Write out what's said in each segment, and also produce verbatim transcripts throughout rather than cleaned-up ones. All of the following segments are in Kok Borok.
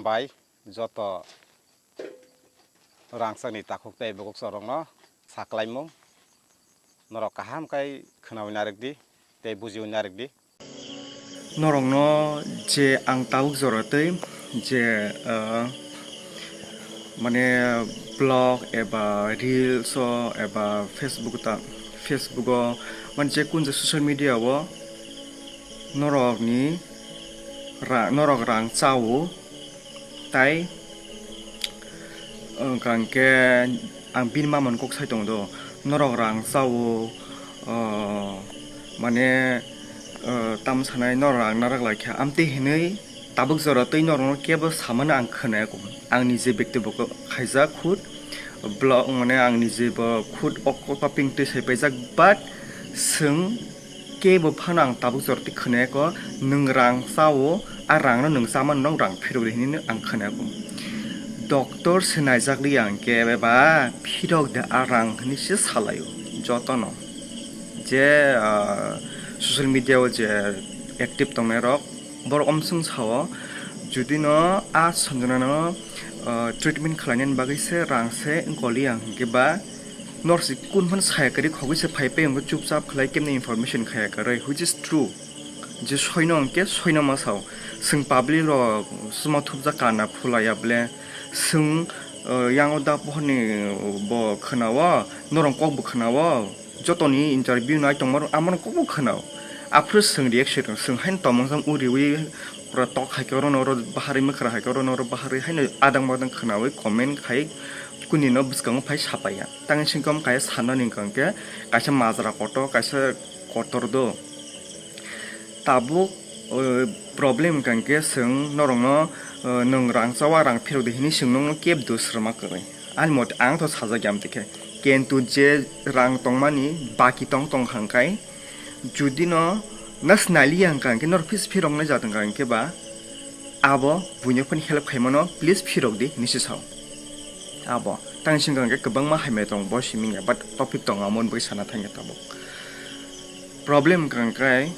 Bai joto rangchakni takhuk tei bukhuk chorokno saklaimung norok kaham khai khwnawi narwk di tei bujiwi narwk di. Norokno je ang tabuk jora tei je, ah, mane blog eba reels o eba Facebook ta, Facebook o mane je kun je social media o norokni ra-, norok rang chao tai wngkha hwnkhe ang bini mamani kok sai tongo do, norok rang chao, o, mane, o, tamo sanai norok rang narak lai kha amtwi hinwi tabuk jora twi norokno kebo samani ang khwnaya kho. Ang nije bektigoto khaijak khud blog mane ang nije bo khud o copying twi sai paijak, but chwng kebo phano ang tabuk jora twi khwnaya kho, nwng rang chao, a rangno nwng chamani rang phirok di hinwi ang khwnaya kho. Doctor se naijak liya hwnkhe ba phirok de a rang hinwi se salaio jotono. Je, ah, social media o je active tongnai rok, borok omswng sao, judino a Sanjana no, ah, treatment khlainani bagwi se rang se wngkoliya hwnkhe ba, nor se kun phano saya kwrwi khogwi se phai pai wngkhe chupchap khlai kemni information khaya kwrwi, which is true. Je soino hwnkhe soino ma sao, chwng public rok suma thupjak kana phulaya ble, chwng, ah, yango da pohorni bo khwnao, norok kok bo khwnao. Jotoni interview nai tongma rok amorok kokbo khwnao. Aphuru chwng reaction rw, chwng haino tongmung jang uriwi pura tok hai khe oro no oro baharwi mwkhra hai khe oro no oro baharwi haino adang badang khwnawi comment khai kunino bwskango phai sapaiya. Tangni singkhe omo kaisa sanani wngkha hwnkhe kaisa majra kotor kaisa kotor do. Tabuk, o, problem wngkha hwnkhe chwng norokno, o, nwng rang chawa rang phirok di hinwi chwng nokno kebo dos rwma kwrwi. Ani mote ang tho sajak ya amtwi khe. Kintu je rang tongmani baki tong tong hangkai, judi no nas naliya hangka hwnkhe norok phis phirok nai jat hangka hwnkhe ba abo buino phano help khaimano please phirok di hinwi se sao. Abo tang singkha hwnkhe kwbangma hamya tong bo simi ya, but topic tong amo bagwi sana thangya tabuk. Problem hwnkha hwnkhe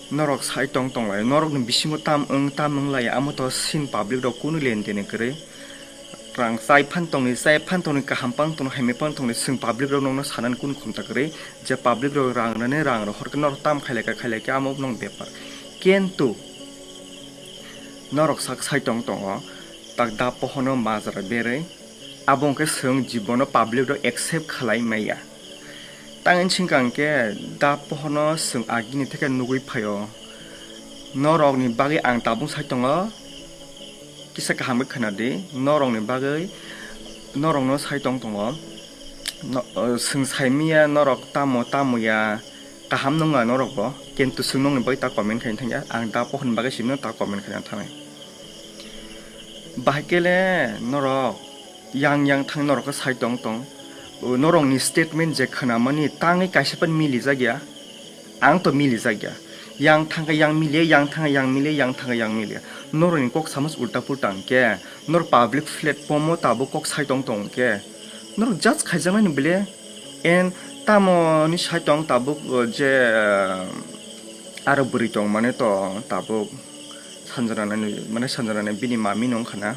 norok sai tong tong lai, norokni bisingo tam wng tam wng lai, amo to sin public rok kunu len dene kwrwi. Rang chai phan tongni, chai phan tongni, kaham phan tongni, hamya phan tongni, chwng public rok nokno sanani kunu khumta kwrwi, je public rok rang rwnani rang rohor khe norok tam khailai kha, khailai khe amo nong bepar. Kintu norok sak sai tong tongo, tak da pohono majra berwi, abo hwnkhe chwng jibono public rok accept khalai maya. Tang insing kang khe da pohono chwng agini theke nugwi phaio. Norokni bagwi ang tabuk sai tongo, kisa kaham khe khwna di, norokni bagwi norokno sai tong tongo. No, o, chwng sai maya norok tamo tamo ya, kaham nung ya norok bo, kintu chwng nokni bagwi ta comment khaina thangya, ang da pohono bagwi simi no ta comment khaina thangnai. Bahai khe le norok yang yang thang norok khe sai tong tong. O, norokni statement je khwnamani tangwi kaisa pan mili jak ya. Ang to mili jak ya. Yang thang khe yang mili, yang thang khe yang mili, yang thang khe yang mili. Norokni kok samus ulta pulta hwnkhe, nor public platform o tabuk kok sai tong tong hwnkhe, norok judge khaijaknani bele. En tamo ni sai tong tabuk, o, je, aro bwrwi tong mane to tabuk. Sanjana nani, mane Sanjana ni bini mami no wngkha na.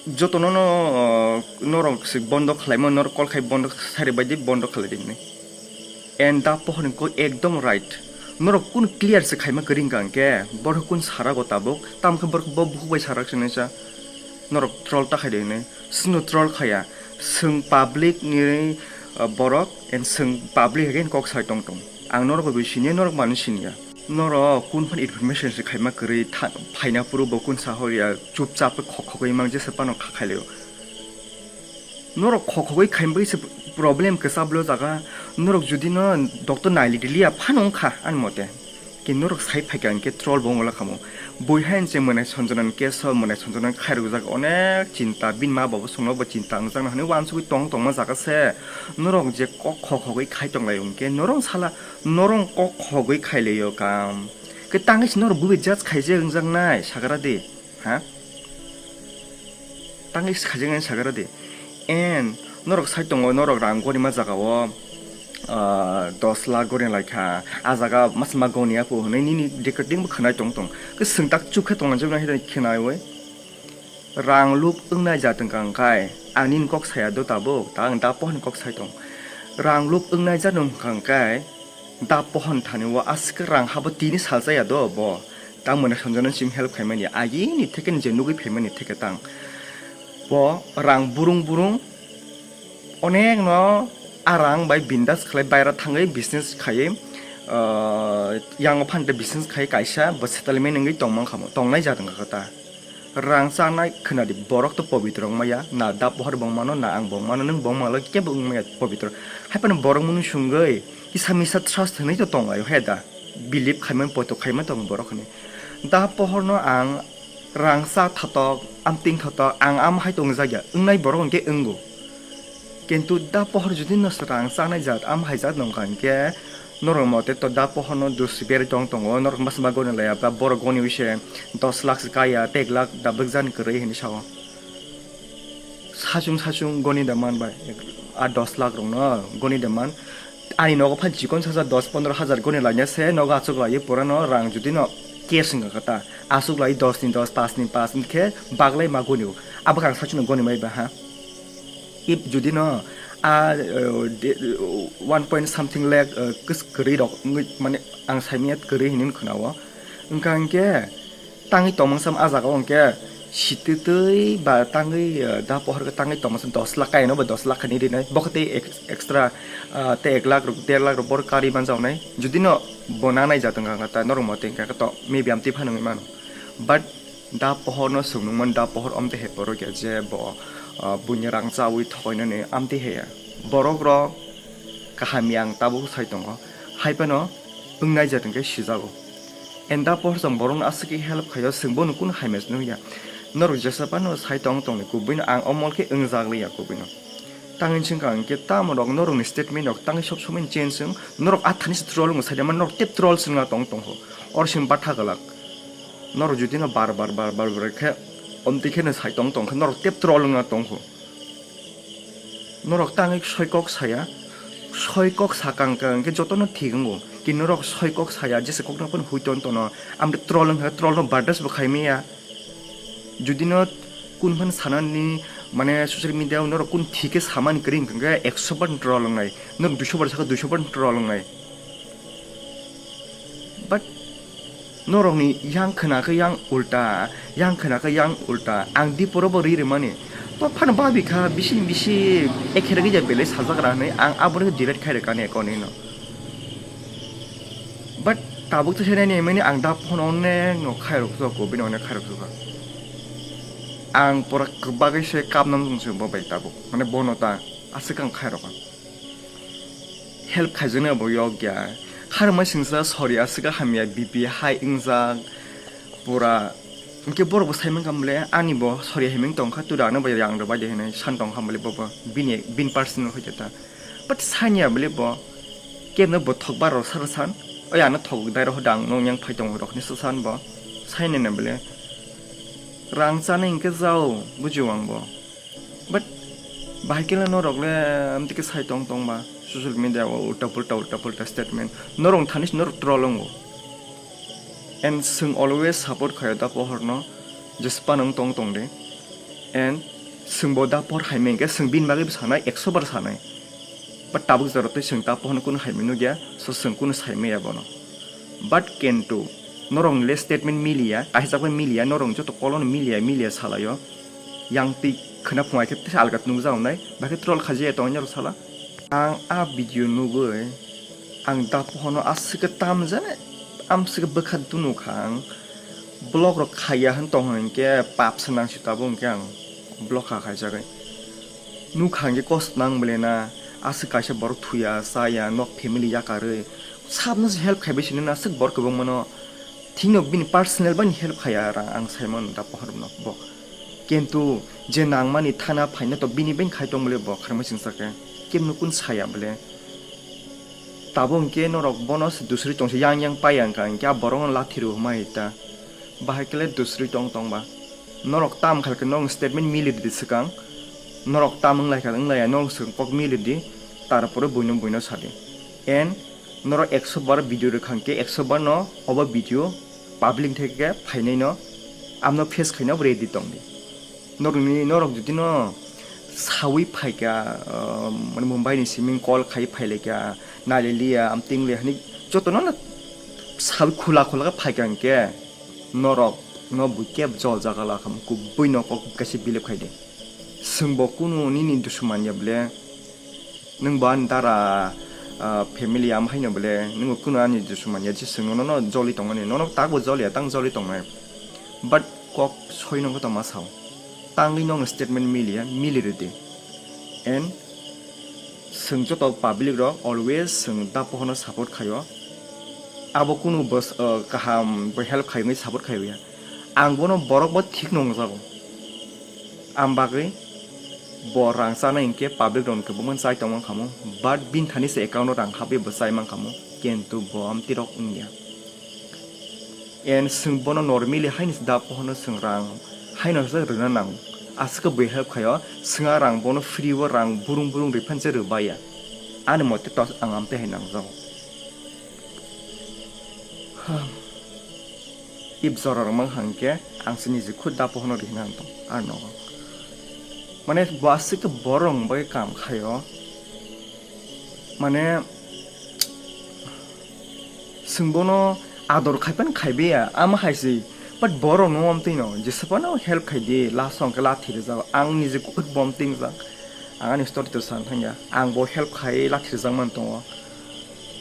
Jotono no, o, norok se bondo khlaimo, norok call khai bondo sari bai di, bondo khlai di hinwi. And da pohor ni kok ekdom right. Norok kun clear se khaima kwrwi wngkha hwnkhe, borok kun sara go tabuk, tamo khe borok bo bukhuk bai sara se nai sa. Norok troll ta khai di hinwi. Chwngno troll khaya, chwng public ni, uh, borok and chwng public again kok sai tong tong. Ang norok bai siniya, norok mano siniya. Norok kun phan information se khaima kwrwi tha-, phaina phuru bo kun sa hor ya, chupchap khe khok khogwi mang jesa phano kha khailio. Norok khok khogwi khaima bai se problem kwchap lo jaga. Norok judi no doctor naili diliya phano wngkha ani mote. Khe norok sai phaikha hwnkhe troll bo wngla khamu. Bui hai se mwnai Sanjana ni case o mwnai Sanjana ni khairokjak onek chinta, bini ma babo songno bo chinta wngjakna hwnwi uansugwi tong tongma jaga se. Norok je kok khok khogwi khai tonglai hwnkhe norok sala norok kok khogwi khailaio kam. Khe tangwi se norok bui judge khaijak wngjaknai sagra di. Ha? Tangwi khaijak nai sagra di. En, norok sai tongo, norok rang gorima jaga o. ah, dos lakh goni lai kha, a jaga mas ma goni apo hwnwi nini recording bo khwnai tong tong. Khe swng tak chuk khe tong jabna hai khwnai oi. Rang luk wngnai jat wngkha hwnkhe ang nini kok saya do tabuk, ta ang da pohorni kok sai tong. Rang luk wngnai jat wngkha hwnkhe da pohorni thani o aswk rang habo tini salsa ya do bo. Tang mwnai sonjana sim help khaimani, agini theke je nugwi phaimani theke tang. Bo rang burung burung onek no a rang bai bindas khlai baira thangwi business khaiwi, ah, yango phante business khai kaisa bo settlement wngwi tongmang khamo, tongnai jat wngkha ta. Rang chanai khwnadi, borok to pobitro wng maya, na da pohor bo wng mano, na ang bo wng mano, nwng bo wng mano, kebo wng maya pobitro. Hai phano borok mwnwi sungwi kisa misa trust hwnwi to tong laio he da, believe khaimani, poito khaimani tongo borok hwnwi. Da pohorno ang rang cha thotok, amting thotok, ang am hai tongjakya, wngnai borok hwnkhe wngo. Kintu da pohor jodi no swrang chanai jat, am hai jat nongkha hinkhe norok mote to da pohor no dos berwi tong tongo, norok mas ma goni laya ba borok goni wi se dos lakh se kaya, tei ek lakh da bwkjani kwrwi hinwi sao. Sachung sachung goni da man bai, a dos lakh rok no goni da man. Ani nogo phan chikon sasa dos pondro hajar goni laina se nogo achuk lai pura no rang jodi no cash wngkha ta, achuk lai dos ni dos, pas ni pas hinkhe baglai ma goni o. Abo khe ang sachung no goni mai ba ha. If jodi no a, uh, de-, uh, one point something lakh, uh, kwrwi rok wngwi, mane ang saimanya kwrwi hinwi khwnao. Wngkha hinkhe tangwi tongmang sam a jaga o hinkhe sititwi ba tangwi, uh, da pohor khe tangwi tongmang sam dos lakh kayano ba dos lakh khaini rinai. Bo khe tei ex-, extra, uh, tei ek lakh rok, der lakh rok bor kari manjaknai. Jodi no bo nanai jat wngkha ta norok mote hinkhe to maybe amtwi phano wngwi mano. But da pohor no swng nungmani, da pohor amtwi hai borok ya je bo, ah, buini rang chawi thokoinani amtwi hai ya. Borok rok kaham yang tabuk sai tongo, hai phano wngnai jat hwnkhe sijago. And da pohor chwng borokno aswk khe help khaio, chwng bono kunu hai mech nukya. Norok jesa phano sai tong tongni kubui no, ang omol khe wngjak liya kubui no. Tangwi chwngkha hwnkhe tamo rok norokni statement rok tangwi sob somoi change wng, norok athani se troll wng saida mani norok tep troll se wngna tong tongkho. Oro simi batha kwlak. Norok jodi no bar bar bar bar bar khe omtwi kheno sai tong tong khe norok tep troll wngna tongkho. Norok tangwi soi kok saya, soi kok sakang kang khe jotono thik wngo. Kintu norok soi kok saya, jesa kokno phano hui ton tono, amtwi troll wngkha, troll no bardas bo khai maya. Jodi no kun phan sanani, mane, social media o norok kun thik khe samani kwrwi hwnkhe ekso bar troll wngnai, norok duiso bar sakha duiso bar troll wngnai. But norokni yang khna khe yang ulta, yang khna khe yang ulta, ang diporo bo ri rwmani. To phano babi kha, bisini bisi ekhe rwgwi ja belai sajagra hwnwi ang abono delete khai rwkha ani account no. But tabuk to se nai nai mani ang da phone onek no khai rok joko, bini onek khai rok joko. Ang pura kwbagwi se kapnam jong se bo bai tabuk. Mane bono ta aswk ang khai rok. Help khaijani bo yok ya. Kharma singsa sorry aswk hamya B P high wngjak pura. Hwnkhe borok bo saimang kha bole ani bo sorry himing tongkha, tu rano bai yang rwbai de hinwi san tongkha bole bo bo. Bini, bini personal hoite ta. But sanya bole bo kebno bo thok bar rok sara san. Oi ano thok dai rok dang nong yang phai tong rok ni sa san bo. Sainai na bole. Rang chana hingke jao, bujiu ang bo. But bahai kele norok le amtike sai tong tong ba. Social media o ulta pulta ulta pulta statement. Norok thani norok troll ongo. And swng always support khayo da pohor no. Jespa nang tong tong de. And swng bo da pohor hai mengke swng bin bagwi sanai, ekso bar sanai. But tabuk jora twi swng ta pohor no kunu hai mwnukya, so swng kunu sai maya bono. But kintu norok le statement miliya, kaisa bai miliya, norok joto kolono miliya, miliya salayo. Yang twi khwna phungai khe tesa alga nukjak nai, bakhe troll khajiya tong norok sala. Ang a video nugwi, ang da pohor no aswk tam jani, amswk bwkha dunukha ang. Block rok khaiya hwn tong hwn khe pap se nang si tabuk hwn khe ang block kha khaijagwi. Nukha hwnkhe kosto nang bole na, aswk kaisa borok thuya, chaya, nok family yakarwi. Sabno se help khaibai sini na, aswk borok kwbangma no. Thikno bini personal bani help khaiya rang ang saimano da pohor no bo. Kintu je nangmani thana phaina to bini bai khai tong bole bo kharmai singsa khe. Kemno kun saya bole. Tabuk hwnkhe norok bono se dusri tongse yang yang pai ang kha, hwnkhe a borok no lathi rw hwnmai ta. Bahai kele dusri tong tong ba. Norok tam kha khe norok statement mili di swkang. Norok tam wng lai kha wng lai ya, norok swkang kok mili di. Tarpore buino buino sa di. And norok ekso bar video rwkha hwnkhe ekso bar no obo video public theke phainai no amno face khaina bo ready tongdi. Norokni, norok jodi no sawi phaikha, ah, mane Mumbai ni siming call khai phailaikha, naililiya, amtwingliya hinwi jotono no sawi khula khula khe phaikha hwnkhe norok no bui kebo jol jaga lakha, kubui no kok kaisa believe khaidi. Chwngbo kunu nini dusu manya bole, nwng bo ani dara, ah, family am haino bole, nwng bo kunu ani dusu manya, je chwng nono joli tongmani, nono takbo joliya, tang joli tongnai. But kok soi nongkhe tongma sao. Tangwi nong statement miliya, mili rwdi. And chwng joto public rok always chwng da pohorno support khaio. Abo kunu bos-, ah, kaham bo help khaio wngwi support khaio ya. Ang bono borok bo thik nungjago. Ang bagwi bo rang chanai hinkhe public rokni kwbangma chai tongma khamu, but bini thani se account o rang habwi bo chai mankhamu, kintu bo amtwi rok wngya. And chwng bono normally haino se da pohorno chwng rang haino se rwna nango. Aswk bui help khaio, chwng a rang bono free o rang burung burung rwphano se rwbaiya. Ani mote to ang amtwi hai nangjago. Ib jora rwmang hangkhe ang se niji khud da pohorno rihna ang tong, ang nogo. Mane bo aswk khe borok bai kam khaio. Mane chwng bono ador khaipan khaibeya, ama hai se. But borok no amtwi no, jesapano help khaidi, last hwnkhe lathi rwjago. Ang niji khud bo amtwi wngjak. Ang ani story to san thangya. Ang bo help khai lathi rwjak man tongo.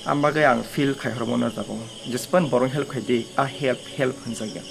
Ang bagwi ang feel khai hormo na jago. Jespan borok help khai di, a help, help hwnjakya.